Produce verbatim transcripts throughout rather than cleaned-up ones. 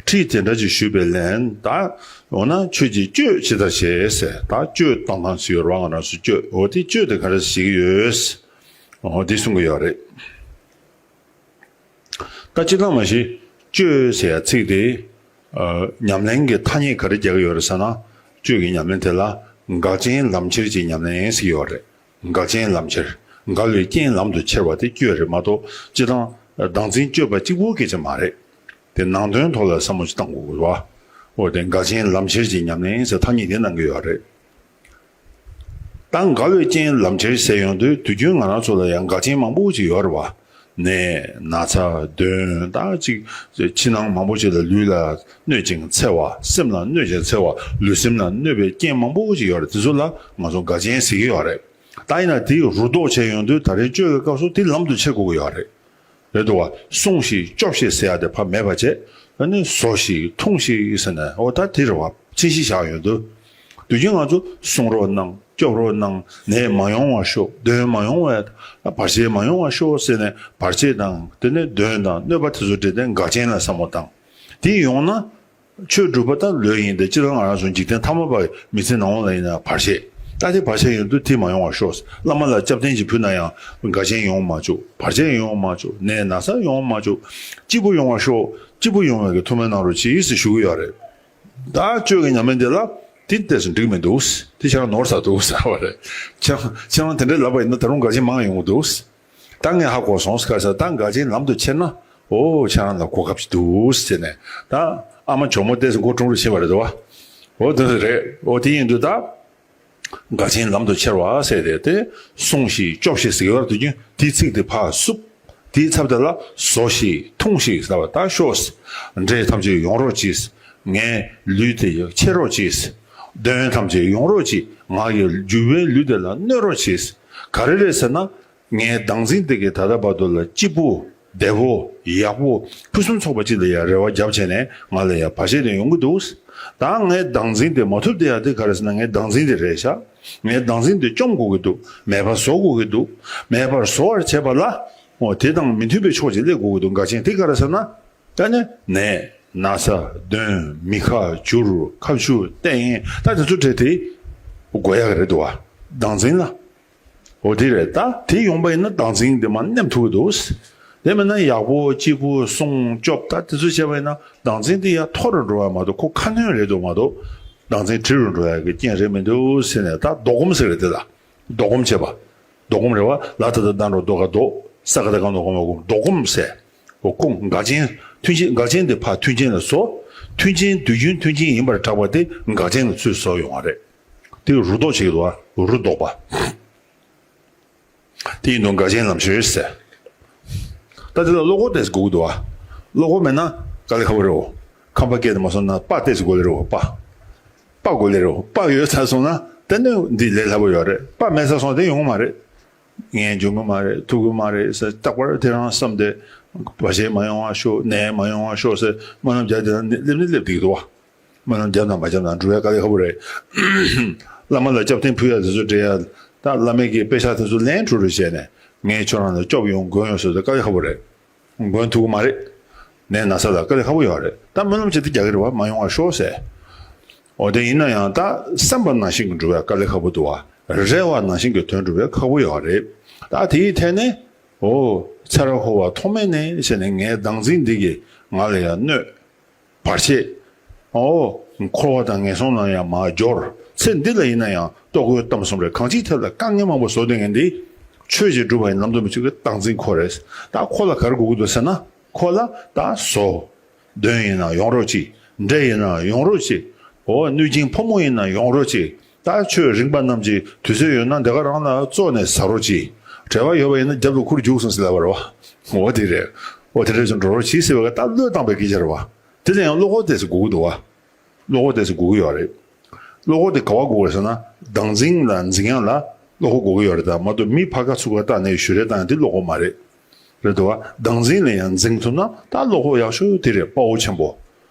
ཁྲིད་དེ་འདྲ་ཅིག་ཞུས་པའི་ལན་ད། འོ་ན་ཁྱོད་ཀྱིས་སྤྱོད་ཇི་ལྟར་བྱེད་ཟེར། ད་སྤྱོད་གཏོང་སྟངས་ཤིག་ཡོད་རེད་བ། ང་རང་ཚོ་སྤྱོད། འོ་དེ་སྤྱོད་དེ་ག་རེ་བྱེད་ཀྱི་ཡོད། འོ་དེ་གསུང་གི་ཡོད་རེད། ད་སྤྱིར་བཏང་མ་གཞི་སྤྱོད་ཟེར་ཡ་ཚིག་དེ། ཨ། ཉམས་ལེན་གྱི་ཐ་སྙད་ག་རེ་རྒྱག་གི་ཡོད་རེད་ཟེར་ན། སྤྱོད་ཀྱི་ཉམས་ལེན་དེ་ལ་འགལ་རྐྱེན་ལམ་ཁྱེར་གྱི་ཉམས་ལེན་ཟེར་གྱི་ཡོད་རེད། འགལ་རྐྱེན་ལམ་ཁྱེར། འགལ་བའི་རྐྱེན་ལམ་དུ་ཁྱེར་བ་དེ་སྤྱོད་རེད་མ་གཏོགས། སྤྱིར་བཏང་བདག་འཛིན་སྤྱོད་པ་གཅིག་པུའི་སྐད་ཆ་མ་རེད། དེ་ནང་དོན་ཐོག་ལ་བསམ་བློ་ཞིག་བཏང་དགོས་ཀྱི་རེད་བ། འོ་དེ་འགལ་རྐྱེན་ལམ་ཁྱེར་གྱི་ཉམས་ལེན་ཟེར་ཐ་སྙད་དེ་གནང་གི་ཡོད་རེད། ད་འགལ་བའི་རྐྱེན་ལམ་ཁྱེར་ཟེར་ཡོང་དུས། དུས་རྒྱུན་ང་རང་ཚོ་ལ་ཡང་འགལ་རྐྱེན་མང་པོ་ཅིག་ཡོད་རེད་བ། ནད་ན་ཚ་གདོན། ད་ཅིག་ཕྱི་ནང་མང་པོ་ཅིག་ལ་ལུས་ལ་གནོད་ཅིང་འཚེ་བ། སེམས་ལ་གནོད་ཅིང་འཚེ་བ། ལུས་སེམས་ལ་གནོད་པའི་རྐྱེན་མང་པོ་ཅིག་ཡོད་རེད། དེ་ཚོ་ལ་ང་ཚོ་འགལ་རྐྱེན་ཟེར་གྱི་ཡོད་རེད། ད་ཡིན་ན་དེའི་རུ་ལྡོག་བྱས་ཡོང་དུས། ད་རེས་སྤྱོད་ཀྱི་སྐབས་སུ་དེ་ལམ་དུ་ཁྱེར་དགོས་ཀྱི་ཡོད་རེད། རེད་འདུག་བ། བསྲུང་ཞིང་སྐྱོབས་ཤིག་ཟེར་ཡ་དེ་ཕར་མེད་པ་བྱས། ཨ་ནི་ཟོ་ཞིག་འཐུང་ཞིག་ཟེར་ནས། འོ་ད་དེ་རེད་བ། མཚན་གཞི་བཞག་ཡོང་དུས། དུས་རྒྱུན་ང་ཚོ་བསྲུང་རོགས་གནང་། སྐྱོབ་རོགས་གནང་། ནད་མ་ཡོང་བ་ཤོག། གདོན་མ་ཡོང་བ། བར་ཆད་མ་ཡོང་བ་ཤོག་ཟེར་ནས། བར་ཆད་དང་དེ་ནས་གདོན་དང་གནོད་པ་དེ་ཚོ་འདྲེས་ཏེ་འགལ་རྐྱེན་ལ་བསམ་བློ་བཏང་། དེ་ཡོང་ན། ཆོས་སྒྲུབ་པ་ད་ལོས་ཡིན་ཏེ། སྤྱིར་བཏང་ང་རང་ཚོ་འཇིག་རྟེན་ཐ་མལ་པ་མི་ཚེ་ནང་ལོགས་ལ་ཡིན་ན་བར་ཆད། ད་དེ་བར་ཆད་ཡོང་དུས་དེ་མ་ཡོང་བ་ཤོག། བླ་མ་ལ་སྐྱབས་རྟེན་ཅིག་ཕུལ་ན་ཡང་འགལ་རྐྱེན་ཡོང་མ་བཅུག། བར་ཆད་ཡོང་མ་བཅུག། ནད་ན་ཚ་ཡོང་མ་བཅུག། སྐྱིད་པོ་ཡོང་བ་ཤོག། སྐྱིད་པོ་ཡོང་བའི་གི་ཐུགས་སྨོན་གནང་རོགས་གྱིས་ཟེར་ཞུ་གི་ཡོད་རེད། ད་སྤྱོད་ཀྱི་ཉམས་ལེན་དེ་ལ་དེ་ཏོག་ཙམ་འགྲིག་མི་འདུག། དེ་ཁྱེད་རང་ནོར་ཟ་འདུག་ཟེར་བ་རེད། ཁྱེད་རང་ཁྱེད་རང་དེ་འདྲའི་ལབ་པ་ཡིན་ན། ད་རུང་འགལ་རྐྱེན་མང་ཡོང་གི་འདུག། ད་ངས་ཧ་གོ་སོང་། ག་རེ་ཟེར། ད་འགལ་རྐྱེན་ལམ་དུ་ཁྱེར་ན། འོ་ཁྱེད་རང་ལ་གོ་སྐབས་ཅིག་འདུག་ཟེར་ནས། ད་ཨ་མ་ཇོ་མོ་ཏོག་ཙམ་མགོ་ཀྲུང་རུ་ཕྱིན་པ་རེད་དོ། འོ་དེ་རེད། འོ་དེ་ཡིན་དུས་ད་འགལ་རྐྱེན་ལམ་དུ་ཁྱེར་བ་ཟེར་དེ། དེ་བསྲུང་ཞིང་སྐྱོབས་ཤིག་ཟེར་གྱི་ཡོད་རེད། དུས་རྒྱུན་དེའི་ཚིག་དེ་ཕར་བསུབ། དེའི་ཚབ་དེ་ལ་ཟོ་ཞིག་འཐུང་ཞིག་ཟེར་བ། ད་ཤོག། འདྲེ་ཐམས་ཅད་ཡོང་རོགས་གྱིས། ངའི་ལུས་དེ་ཡང་ཕྱེ་རོགས་གྱིས། གདོན་ཐམས་ཅད་ཡོང་རོགས་གྱིས། ང་ཡི་རྒྱུ་བའི་ལུས་དེ་ལ་གནོད་རོགས་གྱིས། ག་རེ་རེད་ཟེར་ན། ངའི་བདག་འཛིན་དེ་གིས་ད་ལྟ་བར་དུ་ལ་སྐྱིད་པོ། བདེ་པོ། ཡག་པོ། ཕུན་སུམ་ཚོགས་པ་ཅིག་ལ་ཡ་རེ་བ་རྒྱབ་བྱས་ནས། ང་ལ་ཡ་བར་ཆད་དེ་ཡོང་གི་འདུག། ད་ངའི་བདག་འཛིན་དེ་མ་ཐུབ་དེ་ཡ་དེ་ག་རེ་ཟེར་ན། ངའི་བདག་འཛིན་དེ་རེད་ཤག། ངའི་བདག་འཛིན་དེ་བཅོམ་དགོས་ཀྱི་འདུག། མེད་པར་བཟོ་དགོས་ཀྱི་འདུག། མེད་པར་བཟོ་བར་བྱེད་པ་ལ། འོ་དེ་དང་མི་མཐུན་པའི་ཕྱོགས་ཅིག་སླེབས་དགོས་ཀྱི་འདུག། འགལ་རྐྱེན་དེ་ག་རེ་ཟེར་ན། ད་ནི་ནད་ན་ཚ་གདོན་མི་ཁ་བསྒྱུར་ཁ་བསྒྱུར་ལྟས་ངན་ད་དེ་ཚོ་འདྲེས་ཏེ་དགོས་ཡག་རེད་འདུག་བ། བདག་འཛིན་ལ། འོ་དེ་རེད། ད་དེ་ཡོང་པ་ཡིན་ན་བདག་འཛིན་དེ་མར་མནན་ཐུབ་ཀྱི་འདུག། དེ་མིན་ན་ཡག་པོ་སྐྱིད་པོ་བསྲུང་སྐྱོབ་ད་དེ་ཚོ་བྱས་པ་ཡིན་ན། བདག་འཛིན་དེ་ཡར་མཐོ་རུ་འགྲོ་བ་མ་གཏོགས། ཁོ་ཁ་སྣོན་རེད་འདུག་མ་གཏོགས། བདག་འཛིན་གྲི་རུ་འགྲོ་ཡག་གི་རྐྱེན་རེད་མི་འདུག་ཟེར་ནས། ད་ལྡོག་སྒོམ་ཟེར་གི་དེ་ལ། ལྡོག་སྒོམ་བྱེད་པ། ལྡོག་སྒོམ་རེད་བ། ལ་ད་བཏགས་ལྡ་འགྲོ་ལྡོ་ག་ལྡོག། ས་ག་བཏགས་སྒ་འགྲོ་སྒ་མ་སྒོམ། ལྡོག་སྒོམ་ཟེར། འོ་ཁོ་འགལ་རྐྱེན། མཐུན་རྐྱེན། འགལ་རྐྱེན་དེ་ཕར་མཐུན་རྐྱེན་ལ་བཟོ། མཐུན་རྐྱེན་དུས་རྒྱུན་མཐུན་རྐྱེན་ཡིན་པར་གྲགས་པ་དེ་འགལ་རྐྱེན་ལ་ཚུར་བཟོ་ཡོང་བ་རེད། དེ་རུ་ལྡོག་བྱེད་ཀྱི་འདུག་བ། རུ་ལྡོག་པ། དེ་ཡིན་དུས་འགལ་རྐྱེན་ལམ་ཁྱེར་ཟེར། ད་དེ་ལ་བློ་ཁོག་ཏོག་ཙམ་དགོས་ཀྱི་འདུག་བ། བློ་ཁོག་མེད་ན་དཀའ་ལས་ཁག་པོ་རེད་འོ། ཁམས་པ་སྐད་དུ་མ་སོང་ན་དཔའ་ཏོག་ཙམ་དགོས་ལེ་རེད་འོ། དཔའ། དཔའ་དགོས་ལེ་རེད་འོ། དཔའ་ཡོད་ཚར་སོང་ན་དེ་ནས་འདི་ལས་སླ་པོ་ཡོད་རེད། དཔའ་མེད་ཚར་སོང་ན་དེ་ཡོང་གི་མ་རེད། ངས་འཇོན་གི་མ་རེད། ཐུབ་གི་མ་རེད་ཟེར། རྟག་པར་དེ་རང་བསམ་སྟེ། བར་ཆད་མ་ཡོང་བ་ཤོག། ནད་མ་ཡོང་བ་ཤོག་ཟེར་སྨོན་ལམ་རྒྱག་དེ་རང་སླེབས་ནི་སླེབས་བསྡད་ཀྱི་འདུག་བ། སྨོན་ལམ་རྒྱབ་དང་མ་རྒྱབ་དང་འགྲོ་ཡ་དཀའ་ལས་ཁག་པོ་རེད། བླ་མ་ལ་སྐྱབས་རྟེན་ཕུལ་ཡ་དེ་ཚོ་འདྲེས་ཡ། ད་བླ་མའི་གི་དཔེ་ཆ་དེ་ཚོ་ལན་གྲུ་རུ་བྱས་ནས། ངས་ཁྱོད་རང་ལ་སྐྱོབ་ཡོང་མགོན་ཡོང་ཟེར་དུས་དཀའ་ལས་ཁག་པོ་རེད། མགོན་ཐུབ་ཀྱི་མ་རེད། ནད་ན་ཚ་ལ་དཀའ་ལས་ཁག་པོ་ཡོད་རེད། ད་སྨོན་ལམ་ཅིག་དེ་རྒྱག་གི་རེད་བ། མ་ཡོང་བ་ཤོག་ཟེར། འོ་དེ་ཡིན་ན་ཡང་ད་བསམ་པ་ནང་བཞིན་གྱི་འགྲུབ་ཡ་དཀའ་ལས་ཁག་པོ་འདུག་བ། རེ་བ་ནང་བཞིན་གྱི་དོན་འགྲུབ་ཡ་ཁག་པོ་ཡོད་རེད། ད་དེའི་ཐད་ནས། འོ། ཚེ་རབས་འཁོར་བ་ཐོག་མེད་ནས་བྱས་ནས་ངའི་བདག་འཛིན་འདི་གིས་ང་ལ་ཡང་གནོད། བར་ཆད། འོ། འཁོར་བ་དང་ངན་སོང་ལ་ཡང་མར་སྦྱོར། ཚེ་འདི་ལ་ཡིན་ན་ཡང་ལྟོ་གོས་གཏམ་གསུམ་རེད། གང་ཅིའི་ཐད་ལ་དཀའ་ངལ་མང་པོ་བཟོ་བསྡད་མཁན་འདི། ཆོས་ཅིག་སྒྲུབ་པ་ཡི་ལམ་དུ་མི་ཚུད་ཀྱི་བདག་འཛིན་ཁོ་རེད། ད་ཁོ་ལ་ག་རེ་དགོས་ཀྱི་འདུག་ཟེར་ན། ཁོ་ལ་ད་བཟོ། གདོན་ཡིན་ན་ཡོང་རོགས་གྱིས། འདྲེ་ཡིན་ན་ཡོང་རོགས་གྱིས། འོ། གནོད་སྦྱིན་ཕོ་མོ་ཡིན་ན་ཡོང་རོགས་གྱིས། ད་ཁྱོད་རིག་པ་རྣམས་ཀྱིས་དུས་ཚོད་ཡོད་ན་འདི་ག་རང་ལ་བཙོ་ནས་ཟ་རོགས་གྱིས། བྲེལ་བ་ཡོད་པ་ཡིན་ན་རྒྱབ་ཏུ་ཁུར་རྒྱུགས་སོང་ཟེར་ལབ་པ་རེད་བ། འོ་དེ་རེད། འོ་དེ་འདྲ་ཅིག་འགྲོ་རོགས་གྱིས་ཟེར་བའི་ད་བློས་བཏང་པའི་སྐད་ཆ་རེད་བ། དེ་ལ་ཡང་བློ་ཁོག་ཏོག་ཙམ་དགོས་ཀྱི་འདུག་བ། བློ་ཁོག་ཏོག་ཙམ་དགོས་ཀྱི་ཡོད་རེད། བློ་ཁོག་དེ་ག་པར་དགོས་རེད་ཟེར་ན། བདག་འཛིན་ལ་འཛིན་ཡག་ལ་བློ་ཁོག་དགོས་ཀྱི་ཡོད་རེད། ད་མ་གཏོགས་མི་ཕར་ཁ་ཚུར་ཁ་བལྟས་ནས་ཞུ་རེ་བཏང་ཡག་དེ་བློ་ཁོག་མ་རེད། རེད་འདུག་བ། བདག་འཛིན་ལ་ཡང་འཛིན་ཐུབ་ན་ད་བློ་ཁོག་ཡག་ཤོས་དེ་རེད། དཔའ་བོ་ཆེན་པོ།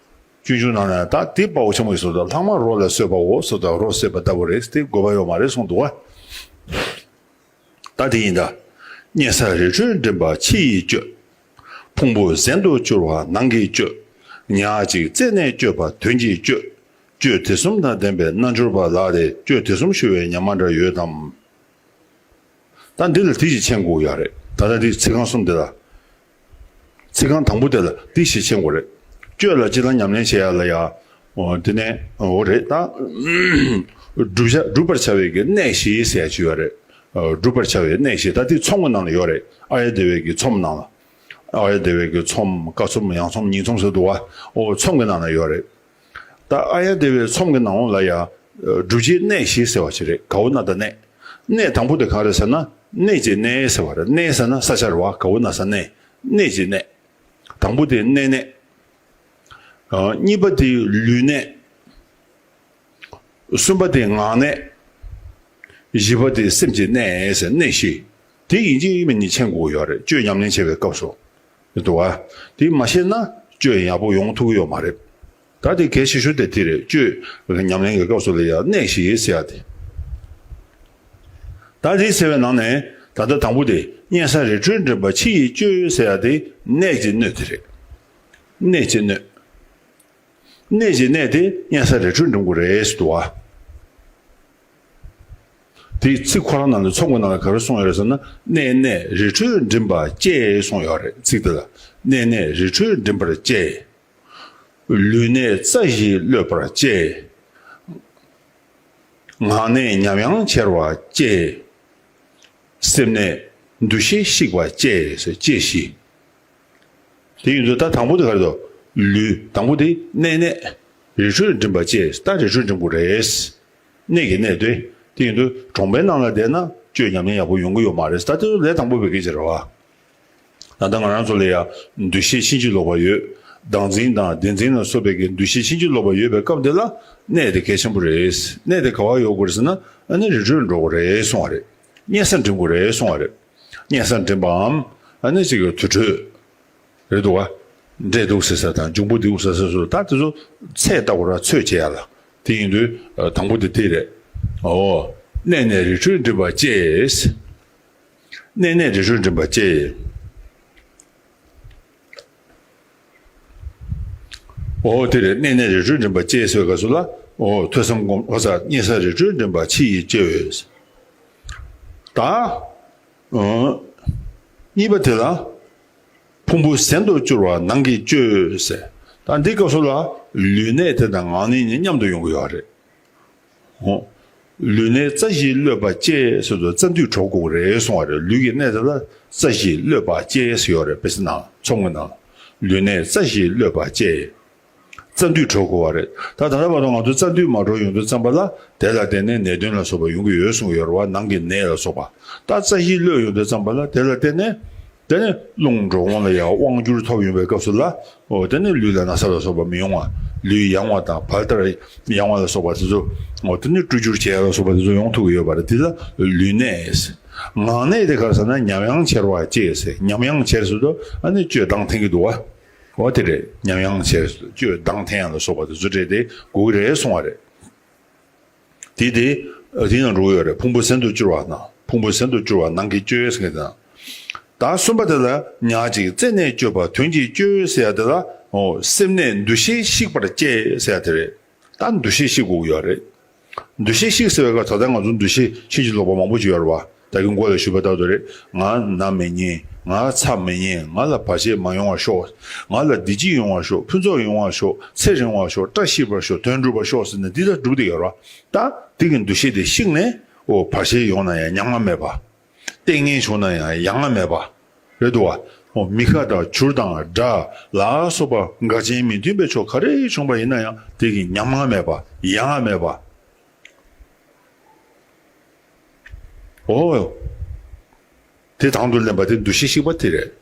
སྤྱོད་འཇུག་ནང་ལ་ད་དེ་དཔའ་བོ་ཆེན་པོ་ཡིན་ཟེར་དུས། ལྷག་མ་རོ་ལ་གསོད་པའོ་ཟེར་དུས། རོ་གསོད་པ་ལྟ་བུ་རེད། དེ་དགོས་པ་ཡོད་མ་རེད་གསུངས་འདུག་བ། ད་དེ་ཡིན་ད། གཉན་ས་རི་ཁྲོད་འགྲིམ་པ་ཕྱི་ཡི་སྤྱོད། ཕུང་པོ་གཟན་དུ་སྐྱུར་བ་ནང་གི་སྤྱོད། ཉག་གཅིག་རྩད་ནས་གཅོད་པ་དོན་གྱིས་གཅོད། གཅོད་དེ་གསུམ་དང་ལྡན་པའི་རྣལ་འབྱོར་པ་ལ་དེ་གཅོད་དེ་གསུམ་ཞུ་བའི་ཉམས་མ་འདྲ་ཡོད་དམ། ད་འདི་ལ་དེ་ཞིག་མཁྱེན་དགོས་ཡོད་རེད། ད་ལྟ་འདི་ཚིག་རྐང་གསུམ་དེ་ལ། ཚིག་རྐང་དང་པོ་དེ་ལ་དེ་ཞིག་མཁྱེན་དགོས་རེད། གཅོད་ལ་སྤྱིར་བཏང་ཉམས་ལེན་བྱེད་ཡ་ལ་ཡ། འོ་དེ་ནས་འོ་རེད་ད། བསྒྲུབ་བྱ་བསྒྲུབ་པར་བྱ་བའི་གི་གནས་བཞི་ཟེར་ཡ་ཅིག་ཡོད་རེད། བསྒྲུབ་པར་བྱ་བའི་གནས་བཞི་ད་དེ་ཚོམས་ཀྱི་ནང་ལ་ཡོད་རེད། ཨཱརྱ་དེ་བའི་གི་ཚོམས་ནང་ལ། ཨཱརྱ་དེ་བའི་གི་ཚོམས་ཀ་ཚོམས་ཡང་ཚོམས་ཉིང་ཚོམས་ཟེར་འདུག་བ། འོ་ཚོམས་ཀྱི་ནང་ལ་ཡོད་རེད། ད་ཨཱརྱ་དེ་བའི་ཚོམས་ཀྱི་ནང་ལ་ཡ། བསྒྲུབ་བྱའི་གནས་བཞི་ཟེར་བ་ཞིག་རེད། ག་བོ་ན་ད་གནས། གནས་དང་པོ་དེ་ག་རེ་ཟེར་ན་གནས་ཀྱི་གནས་ཟེར་བ་རེད། གནས་ཟེར་ན་ས་ཆ་རེད་བ། ག་བོ་ན་ས་གནས། གནས་ཀྱི་གནས། དང་པོ་དེ་གནས་གནས། གཉིས་པ་དེ་ལུས་གནས། གསུམ་པ་དེ་ངག་གནས། བཞི་པ་དེ་སེམས་ཀྱི་གནས་ཟེར་གནས་བཞི། དེ་ཡིན་གཅིག་མིན་གཉིས་མཁྱེན་དགོས་ཡོད་རེད། གཅོད་ཉམས་ལེན་བྱེད་པའི་སྐབས་སུ། འདུག་བ། དེ་མ་ཤེས་ན་གཅོད་ཡག་པོ་ཡོང་ཐུབ་ཀྱི་ཡོད་མ་རེད། ད་དེ་གལ་ཆེ་ཤོས་དེ་དེ་རེད། གཅོད་ཉམས་ལེན་གྱི་སྐབས་སུ་ལ་ཡང་གནས་བཞི་ཟེར་ཡ་དེ། ད་དེ་ཟེར་བའི་ནང་ནས་ད་ལྟ་དང་པོ་དེ་གཉན་ས་རི་ཁྲོད་འགྲིམ་པ་ཕྱི་ཡི་གཅོད་ཟེར་ཡ་དེ་གནས་ཀྱི་སྣོད་དེ་རེད། གནས་ཀྱི་སྣོད། གནས་ཀྱི་གནས་དེ་གཉན་ས་རི་ཁྲོད་འགྲིམ་དགོས་རེད་ཟེར་འདུག་བ། དེའི་ཚིག་ཁོ་རང་ནང་ལ་ཚོམས་ཀྱི་ནང་ལ་ག་རེ་གསུངས་ཡོད་རེད་ཟེར་ན། གནས་གནས་རི་ཁྲོད་འགྲིམ་པ་གཅེས་གསུངས་ཡོད་རེད། ཚིག་དེ་ལ། གནས་གནས་རི་ཁྲོད་འགྲིམ་པར་གཅེས། ལུས་གནས་རྩ་བཞི་གློད་པར་གཅེས། ངག་གནས་ཉམས་དབྱངས་འཆར་བར་གཅེས། སེམས་གནས་འདུ་ཤེས་བཤིག་པར་གཅེས་ཟེར་གཅེས་བཞི། དེ་ཡིན་དུས་ད་དང་པོ་དེ་ག་རེ་འདུག་ལུས་དང་པོ་དེ་གནས་གནས། རི་ཁྲོད་འགྲིམ་པ་གཅེས། ད་རི་ཁྲོད་འགྲིམ་དགོས་རེད། གནས་ཀྱི་གནས་དེ། དེ་ཡིན་དུས་གྲོང་པའི་ནང་ལ་བསྡད་ན་གཅོད་ཉམས་ལེན་ཡག་པོ་ཡོང་གི་ཡོད་མ་རེད། ད་དེ་ཚོ་ལས་དང་པོ་བེད་སྤྱོད་བྱེད་རོགས། ད་ལྟ་ང་རང་ཚོ་ལ་ཡ་འདུ་ཤེས་ཕྱིན་ཅི་ལོག་པ་ཡོད། བདག་འཛིན་དང་བདེན་འཛིན་ལ་སོགས་པའི་གི་འདུ་ཤེས་ཕྱིན་ཅི་ལོག་པ་ཡོད་པའི་སྐབས་དེ་ལ་གནས་དེ་གལ་ཆེན་པོ་རེད། གནས་དེ་ག་བ་ཡོད་དགོས་རེད་ཟེར་ན། ཨ་ནི་རི་ཁྲོད་འགྲོ་དགོས་རེད་གསུང་བ་རེད། གཉན་ས་འགྲིམ་དགོས་རེད་གསུང་བ་རེད། གཉན་ས་འགྲིམ་པའམ་ཨ་ནི་ཅིག་གི་དུར་ཁྲོད། རེད་འདུག་བ། འདྲེ་འདུག་ཟེར་ས་དང་འབྱུང་པོ་འདུག་ཟེར་ས་སོགས་ད་དེ་ཚོ་ཚད་ལྟ་བུ་ར་ཚོད་བྱེད་ཡ་ལ། དེ་ཡིན་དུས་དང་པོ་དེ་དེ་རེད། ཨོ། གནས་གནས་རི་ཁྲོད་འགྲིམ་པ་གཅེས། གནས་གནས་རི་ཁྲོད་འགྲིམ་པ་གཅེས། ཨོ་དེ་རེད། གནས་གནས་རི་ཁྲོད་འགྲིམ་པ་གཅེས་ཟེར་བའི་སྐབས་སུ་ལ། ཨོ་ཐོས་བསམ་སྒོམ་ཨོ་ས་གཉན་ས་རི་ཁྲོད་འགྲིམ་པ་ཕྱི་ཡི་གཅོད། ད། ཨོ། གཉིས་པ་དེ་ལ། ཕུང་པོ་ཟད་དུ་གྱུར་པ་ནང་གི་གཅོད་ཟེར། ད་འདི་སྐབས་སུ་ལ་ལུས་གནས་དེ་དང་ངག་གནས་གཉིས་མཉམ་དུ་ཡོང་གི་ཡོད་རེད། ཨོ། ལུས་གནས་རྩ་བཞི་གློད་པ་གཅེས་ཟེར་དུས་རྩ་མདུད་གྲོལ་དགོས་རེད་གསུང་བ་རེད། ལུས་ཀྱི་གནས་དེ་ལ་རྩ་བཞི་གློད་པ་གཅེས་ཟེར་ཡོད་རེད། དཔེ་ཆ་ནང་ཚོམས་ཀྱི་ནང་། ལུས་གནས་རྩ་བཞི་གློད་པ་གཅེས། རྩ་མདུད་གྲོལ་དགོས་པ་རེད། ད་ད་ལྟ་བར་དུ་ང་ཚོ་རྩ་མདུད་མ་གྲོལ་ཡོང་དུས་ཙམ་པ་ལ་དེ་ལ་བརྟེན་ནས་ནད་གདོན་ལ་སོགས་པ་ཡོང་གི་ཡོད་གསུང་གི་ཡོད་རེད་བ། ནང་གི་ནད་ལ་སོགས་པ། ད་རྩ་བཞི་གློད་ཡོང་དུས་ཙམ་པ་ལ་དེ་ལ་བརྟེན་ནས། དེ་ནས་རླུང་འགྲོ་འོང་ལ་ཡང་དབང་བསྒྱུར་ཐོབ་ཡོང་བའི་སྐབས་སུ་ལ། འོ་དེ་ནས་ལུས་ལ་ན་ཚ་ལ་སོགས་པ་མི་ཡོང་བ། ལུས་ཡང་བ་དང་བལ་ལྟར་ཡང་བ་ལ་སོགས་པ་དེ་ཚོ། འོ་དེ་ནས་བཀྲུ་སྦྱོར་བྱེད་ཡ་ལ་སོགས་པ་དེ་ཚོ་ཡོང་ཐུབ་ཀྱི་ཡོད་པ་རེད། དེ་ལ་ལུས་གནས། ངག་གནས་དེ་ག་རེ་ཟེར་ན་ཉམས་དབྱངས་འཆར་བ་གཅེས་ཟེར། ཉམས་དབྱངས་འཆར་ཟེར་དུས་ཨ་ནི་གཅོད་གདངས་འཐེན་གྱི་འདུག་བ། འོ་དེ་རེད། ཉམས་དབྱངས་འཆར་ཟེར་དུས་གཅོད་གདངས་འཐེན་ཡ་ལ་སོགས་པ་དེ་ཚོ་རེད། དེ་དགོས་ཀྱི་རེད་གསུང་བ་རེད། དེ་དེ། དེ་ཡང་འགྲོ་གི་ཡོད་རེད། ཕུང་པོ་ཟད་དུ་གྱུར་པ་ན། ཕུང་པོ་ཟད་དུ་གྱུར་པ་ནང་གི་གཅོད་ཟེར་མཁན་དེ་ན། ད་གསུམ་པ་དེ་ལ་ཉག་གཅིག་རྩད་ནས་གཅོད་པ་དོན་གྱིས་གཅོད་ཟེར་ཡ་དེ་ལ། འོ་སེམས་གནས་འདུ་ཤེས་བཤིག་པར་གཅེས་ཟེར་ཡ་དེ་རེད། ད་འདུ་ཤེས་བཤིག་དགོས་ཀྱི་ཡོད་རེད། འདུ་ཤེས་བཤིག་ཟེར་བའི་སྐབས་ད་ལྟ་ང་ཚོ་འདུ་ཤེས་ཕྱིན་ཅི་ལོག་པ་མང་པོ་ཅིག་ཡོད་རེད་བ། ད་གིན་མགོ་ལ་ཞུས་པ་ལྟར་དུ་རེད། ང་ན་མི་ཉན། ང་ཚ་མི་ཉན། ང་ལ་བར་ཆད་མ་ཡོང་བར་ཤོག་ང་ལ་བདེ་སྐྱིད་ཡོང་བར་ཤོག་ཕུན་ཚོགས་ཡོང་བར་ཤོག་ཚེ་རིང་བར་ཤོག་བཀྲ་ཤིས་པར་ཤོག་དོན་འགྲུབ་པར་ཤོག་ཟེར་ནས་འདི་ལྟར་སྒྲུབ་བསྡད་ཡོད་རེད་བ། ད་དེ་གི་འདུ་ཤེས་དེ་བཤིག་ནས། འོ་བར་ཆད་ཡོང་ན་ཡང་ཉམ་ང་མེད་པ། ལྟས་ངན་བྱུང་ན་ཡང་ཡ་ང་མེད་པ། རེད་འདུག་བ། འོ་མི་ཁ་དང་བྱུར་དང་དགྲ་ལ་སོགས་པ་འགལ་རྐྱེན་མི་མཐུན་པའི་ཕྱོགས་ག་རེ་བྱུང་པ་ཡིན་ན་ཡང་དེ་གི་ཉམ་ང་མེད་པ། ཡ་ང་མེད་པ། འོ། དེ་དང་དུ་ལེན་པ་དེ་འདུ་ཤེས་བཤིག་པ་དེ་རེད།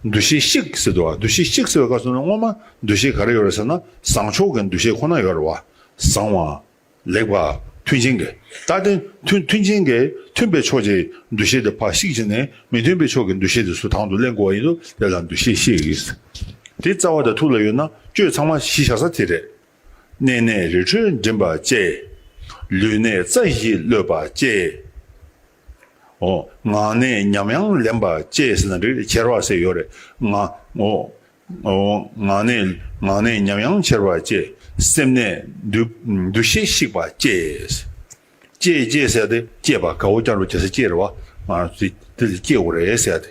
འདུ་ཤེས་བཤིག་ཟེར་འདུག་བ། འདུ་ཤེས་བཤིག་ཟེར་བའི་སྐབས་སུ་ནི་སྔོན་མ་འདུ་ཤེས་ག་རེ་ཡོད་རེད་ཟེར་ན་བཟང་ཕྱོགས་ཀྱི་འདུ་ཤེས་ཁོ་ན་ཡོད་རེད་བ། བཟང་བ། ལེགས་པ། མཐུན་རྐྱེན་གྱི། ད་དེ་མཐུན་མཐུན་རྐྱེན་གྱི་མཐུན་པའི་ཕྱོགས་ཀྱི་འདུ་ཤེས་དེ་ཕར་བཤིག་བྱས་ནས་མི་མཐུན་པའི་ཕྱོགས་ཀྱི་འདུ་ཤེས་དེ་ཚོ་དང་དུ་ལེན་དགོས་པ་ཡིན་དུས་དེ་ལ་འདུ་ཤེས་བཤིག་ཡིན། དེ་རྩ་བ་དང་ཐུགས་ལ་ཡོད་ན་གཅོད་ཚང་མ་གཞི་བཞག་ས་དེ་རེད། གནས་གནས་རི་ཁྲོད་འགྲིམ་པ་གཅེས། ལུས་གནས་རྩ་བཞི་གློད་པ་གཅེས། འོ། ངག་གནས་ཉམས་དབྱངས་ལེན་པ་གཅེས་ཟེར་ན་འགྲིག་རེད། འཆར་བ་ཟེར་ཡོད་རེད། ང་། འོ། ཨོ། ངག་ནས་ངག་ནས་ཉམས་དབྱངས་འཆར་བ་བཅས། སེམས་ནས་འདུ་འདུ་ཤེས་ཞིག་པ་བཅས། བཅས་བཅས་ཟེར་ཏེ་བཅས་པ་དགའ་བོ་བསྐྱར་དུ་བྱེད་ས་བཅས་རེད་བ། ང་ཚོས་དེ་ལ་བཅས་དགོས་རེད་ཟེར་ཏེ།